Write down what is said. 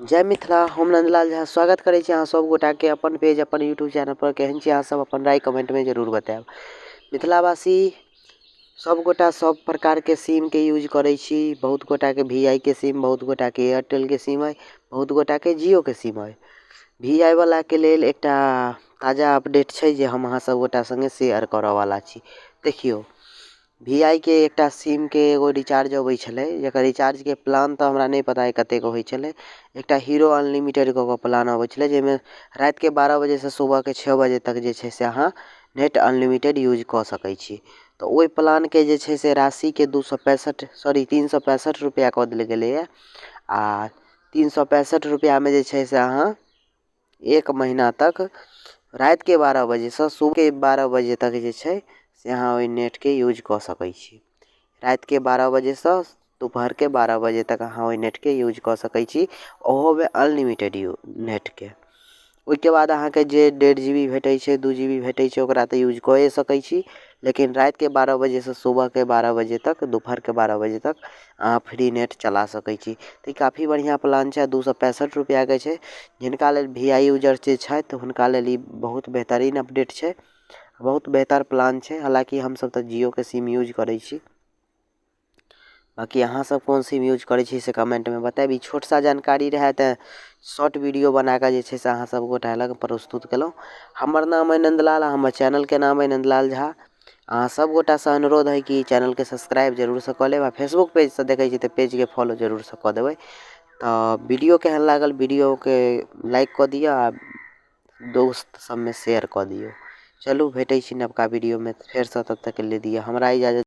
जय मिथिला। हम नंदलाल झा स्वागत करै छी अहाँ सब गोटाके अपन पेज अपन यूट्यूब चैनल पर। केहन छी अहाँ सब अपन राय कमेंटमे जरूर बतायब। मिथिलावासी सब गोटा सब प्रकारके सिमके यूज करै छी। बहुत गोटाके VI के सिम, बहुत गोटाके एयरटेलके सिम अइ, बहुत गोटाके जिओके सिम अइ। VI वलाके लेल एकटा ताजा अपडेट छै जे हम अहाँ सब गोटा सङ्गे शेयर करऽवला छी। देखियौ, VI के एकटा सिमके एगो रिचार्ज अबै छलै, जकर रिचार्जके प्लान तऽ हमरा नहि पता अइ कतेक होइ छलै। एकटा हीरो अनलिमिटेड कऽ कऽ प्लान अबै छलै, जाहिमे रातिके 12 बजेसँ सुबहके 6 बजे तक जे छै से अहाँ नेट अनलिमिटेड यूज कऽ सकै छी। तऽ ओहि प्लानके जे छै से राशिके 265, सॉरी, 365 रुपैआ कऽ देल गेलैए। आ 365 रुपैआमे जे छै से अहाँ एक महीना तक रातिके 12 बजेसँ सुबहके 12 बजे तक जे छै से अहाँ ओहि नेटके यूज कऽ सकै छी। रातिके 12 बजेसँ दुपहरके 12 बजे तक अहाँ ओहि नेटके यूज कऽ सकै छी, ओहोमे अनलिमिटेड यू नेटके। ओहिके बाद अहाँके जे 1.5 GB भेटै छै, 2 GB भेटै छै, ओकरा तऽ यूज कए सकै छी, लेकिन रातिके 12 बजेसँ सुबहके 12 बजे तक, दुपहरके 12 बजे तक अहाँ फ्री नेट चला सकै छी। तऽ ई काफी बढ़िआँ प्लान छै आ 265 रुपैआके छै। जिनका लेल VI user जे छथि, हुनका लेल ई बहुत बेहतरीन अपडेट छै, बहुत बेहतर प्लान छै। हालाँकि हमसब तऽ जिओके सिम यूज करै छी, बाँकी अहाँसब कोन सिम यूज करै छी से कमेन्टमे बतायब। ई छोट सा जानकारी रहए तऽ शॉर्ट वीडियो बनाकऽ जे छै से अहाँ सब गोटा लग प्रस्तुत केलहुँ। हमर नाम अइ नन्दलाल आ हमर चैनलके नाम अइ नन्दलाल झा। अहाँ सब गोटासँ अनुरोध हइ कि चैनलके सब्सक्राइब जरूरसँ कऽ लेब आ फेसबुक पेजसँ देखै छी तऽ पेजके फॉलो जरूरसँ कऽ देबै। तऽ वीडियो केहन लागल, वीडियोके लाइक कऽ दिअ आ दोस्त सबमे शेयर कऽ दियौ। चलू, भेटै छी नवका वीडियोमे फेरसँ, तब तकके लेल दिअ हमरा इजाजत।